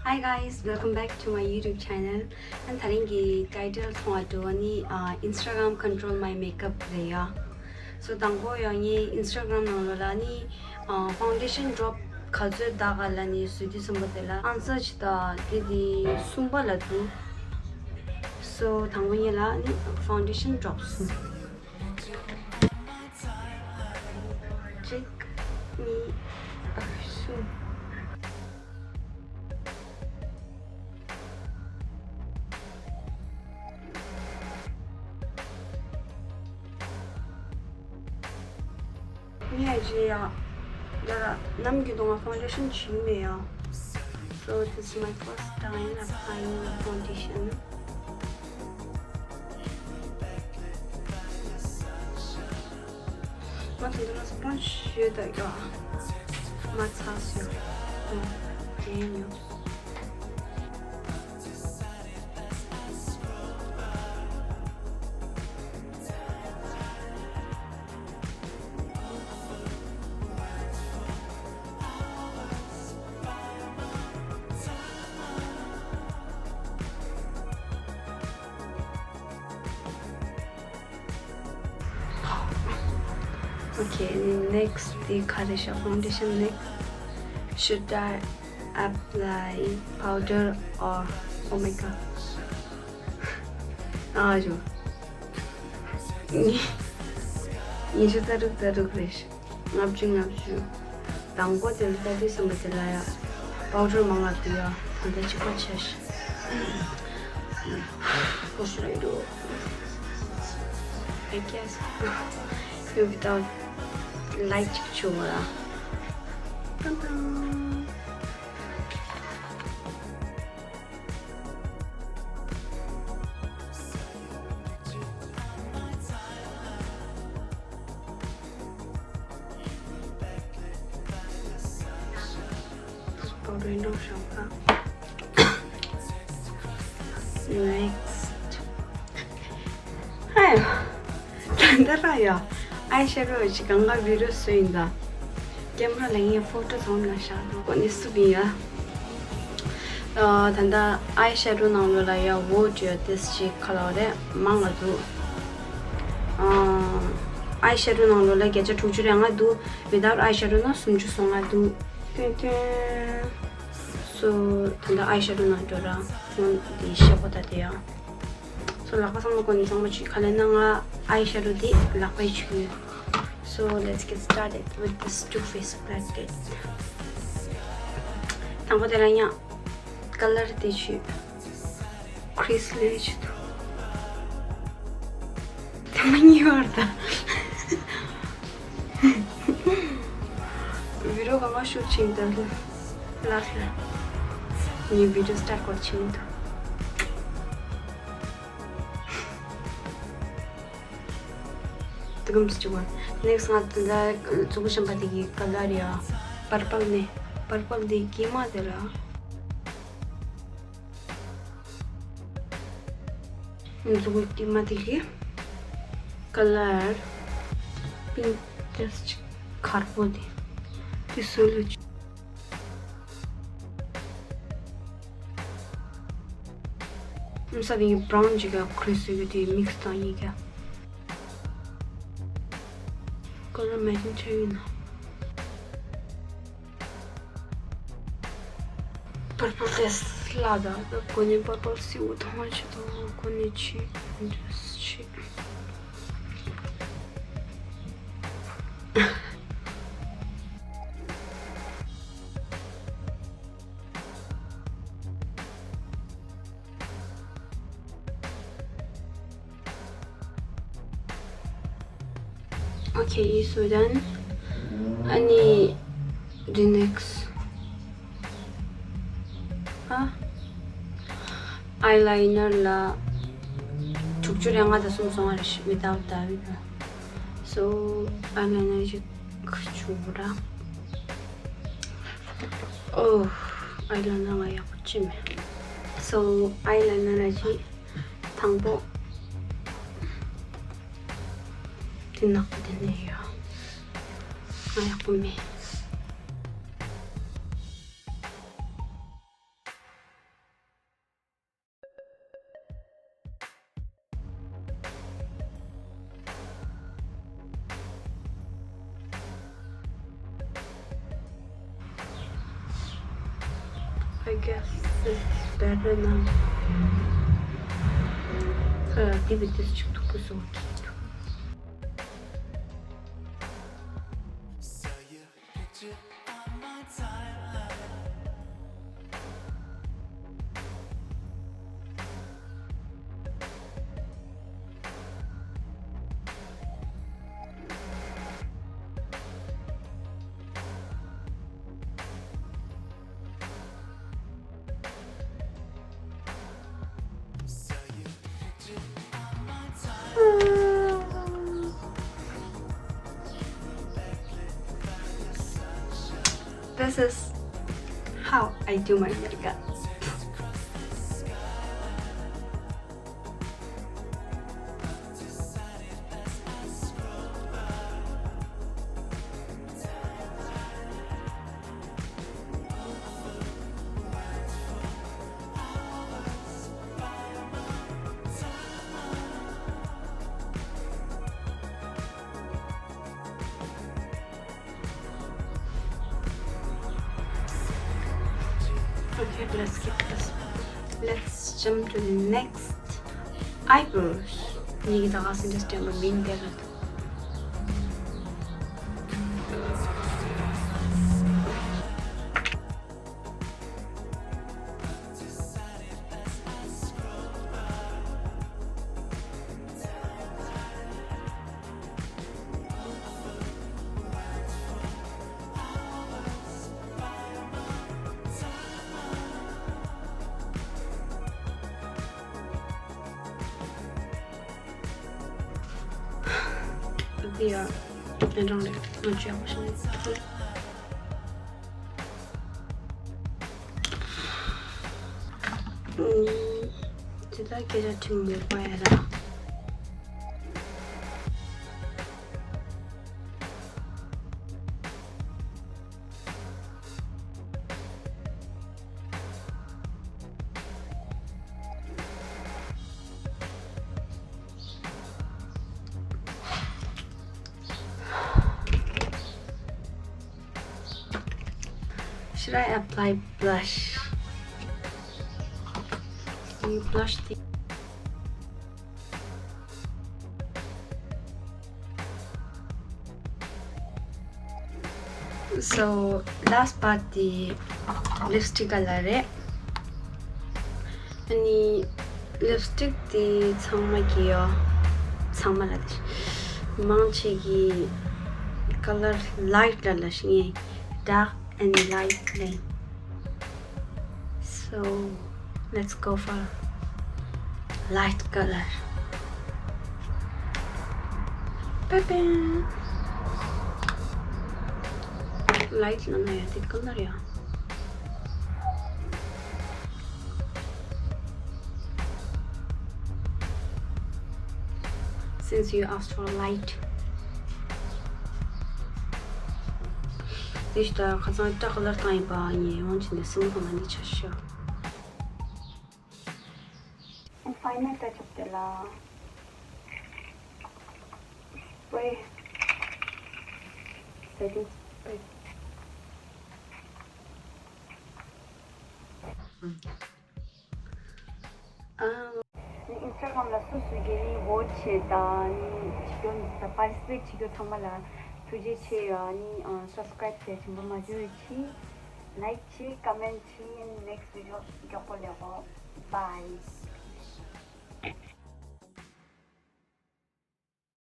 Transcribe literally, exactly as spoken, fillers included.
Hi guys, welcome back to my YouTube channel. ཨ་ནི་ད་རིང་གི་ཊའི་ཊལ་མཐོང་བ་འདྲ་བོ་ནི་ཨ་Instagram control my makeup རེད་ཡ། So དང་པོ་ཡང་ངའི་Instagram ནང་ལོགས་ལ་ནི་ཨ་foundation drop ག་ཚོད་ད་ག་ལ་ནི་བཟོས་དུས་ཙམ་པ་དེ་ལ་ཨང་གསར་ཅིག་དང་དེ་དེ་གསུམ་པ་ལ་འདུག So དང་པོ་ཉིད་ལ་ནི་foundation drop གསུམ། གཅིག་གཉིས། ཨ། གསུམ། ངས་རྗེས་ཡང་ཡར་ནམ་རྒྱུན་དུ་ང་ཕའུན་ཌེ་ཤན་བྱེད་ཀྱི་མེད་ཡ། So this is my first time applying the foundation. ང་དེ་འདྲ་སྤོན་ཇི་ཡོད་ད་ཡོད། མ་ཚ་སོང་། ཨ། དེ་ཉོ། Okay, next དེ་ག་རེ་ཤག foundation next. Should I apply powder or, oh my god. ཨ་ཞོ། ཉི་ཤུ་རྩ་དྲུག་རྩ་དྲུག་རེད། ལྔ་བཅུ་ལྔ་བཅུ། དང་པོ་དེ་ལ་ལྟ་དུས་ཙམ་པ་དེ་ལ་ཡ་པའུ་ཌར་མང་ང་འདུག་ཡ། ད་ལྟ་གཅིག་པ་ཆགས་ཤག What should I do? I guess ཡོད་ད། ལའིག་ཅིག་བྱུང་བ་ལ། ཏང་ཏང་། Next. ཧའི། ད་ལྟ་ར་ཡ། ཨའི་ཤེ་ཌོ་ཅིག་གང་ག་བི་ཌི་ཡོ་བཟོས་ཡིན་ད། ཀེམ་ར་ལ་ངས་ཕོ་ཊོ་བཟོ་ན་ཤག་འགྲོ་གོ་ནི་སུ་བི་ཡ། ཨ། ད་ལྟ་ཨའི་ཤེ་ཌོ་ནང་ལོགས་ལ་ཡ་འོ་ཅོ་ཏིས་ཅིག་ག་ལ་བ་རེད་མང་ང་འདུག་ཨ། ཨའི་ཤེ་ཌོ་ནང་ལོགས་ལ་བརྒྱ་ཆ་དྲུག་ཅུ་རེ་ལྔ་འདུག without eye shadow ན་སུམ་ཅུ་སོ་ལྔ་འདུག་ཏན་ཏན། སོ་ད་ལྟ་ཨའི་ཤེ་ཌོ་ནང་འགྲོ་ར། ཁོང་འདི་ཤེས་པོ་ད་དེ་ཡང་། སོ་ལག་པ་ཚང་མ་གོན་ནས་ཚང་མ་ཆུ་ཁ་ལེ་ན་ང་ཨའི་ཤེ་ཌོ་འདི་ལག་པའི་ཆུ་ཡོད། So let's get started with this Too Faced palette. དང་པོ་དེ་ལ་ཡང་ཀ་ལར་དེ་ཆུ། ཁྲིས་ལེ་ཆུ་དུ། དེ་མ་ཉེ་བར་ད། བི་ཌི་ཡོ་གང་ག་ཤུ་ཊ་བྱེད་འདུག་ལ་ལ། ངའི་བི་ཌི་ཡོ་སི་ཊར་ཊི་སྐོར་བྱེད་འདུག་དེ་གམ་སུ་བ། ནེག་སི་ང་ད་ལྟ་གཙོ་བོ་བཤམས་པ་དེ་གི་ཀ་ལར་ཡ། པར་པལ་ནས། པར་པལ་དེ་གི་མ་དེ་ལ། ང་ཚོ་གི་ཀྱི་མ་དེ་གི་ཀ་ལར་པིང་ཀི་ཅིག་དཀར་པོ་དེ་དེ་སུ་ལ་ཅི། ང་ཚོ་དེ་གི་བྷ་རའུན་ཅིག་ག་ཁྲིས་སུ་གི་དེ་མིག་སི་དང་གཉིས་ཀ་ཀ་ལར་མེ་ཅིང་ཆ་ཡིན་ན། Purple དེ་སླ་ད། ད་གོ་ནས་པར་པལ་སེའུ་ཐང་ཆེ་དང་གོ་ནས་ཆེ་འདྲ་ཆེ། Okay, so then ཨ་ནི་དེ་ནེག་སི་ཨ། ཨའི་ལའི་ནར་ལ་དྲུག་ཅུ་རེ་ལྔ་དང་གསུམ་སོང་བ་རེད་ཤི་without the eyeliner. So ཨའི་ལའི་ནར་ཞིག་བྱུག་ར། ཨོ། ཨའི་ལའི་ནར་ང་ཡག་པོ་ཅི་མེད། So ཨའི་ལའི་ནར་ཅི། དང་པོ། དེ་ནག་པོ་དེ་ནས་ཡོད། ང་ཡག་པོ་མེད། Guess it's better now. ཁ་ལ་དེ་བས་དེ་ཚོ་ཅིག་མཐུག་པོ་བཟོ་གི་འདུག This is how I do my makeup. Okay, let's skip this. Let's jump to the next eyebrows. ཉིད་ཀྱི་ད་ག་སེ་འདྲ་སྟོན་པ་མིན་དེ་རེད། འདི་ཡང་ཡིན་རང་རེད། ང་ཅི་ཡག་པོ་ཞིག་མི་འདུག་ཨུམ། དེ་ལ་སྐད་ཆ་དྲི་མི་དགོས་པ་ཡ་ར། Should I apply blush? You blush the So last part དེ་lipstick color རེད། ཨ་ནི་lipstick དེ་ཚང་མ་གི་ཡོ། ཚང་མ་ལ་དེ་མང་ཆེ་གི་color light ལ་ལ་ཞིག་ངས་dark and light ལེན། So let's go for light color. Ba-bam. Light ལ་ན་ཡ་དེ་color ཡ། Since you asked for light. དེ་ཞིག་ད་ཁ་སང་སྐྲ་color བཏང་ཡིན་པ་ཡིན། འོང་ཆེན་དེ་སྲིན་མོ་ཐང་ན་འདི་ཆ་ཤོག Final touch up དེ་ལ་spray setting spray. ཨ། Instagram ལ་སུ་སུ་གིས་ནི་vote བྱེད་དང་ནི་བྱེད་རྒྱུ་ད་participate བྱེད་རྒྱུ་ཚང་མ་ལ་ཐུགས་རྗེ་ཆེ་ཡ། ནི་subscribe བྱས་ཆེན་པོ་མ་བྱུང་ཡོད་ཆི་like བྱེད། Comment བྱེད། Next video མགྱོགས་པོ་ལེགས་པོ། Bye.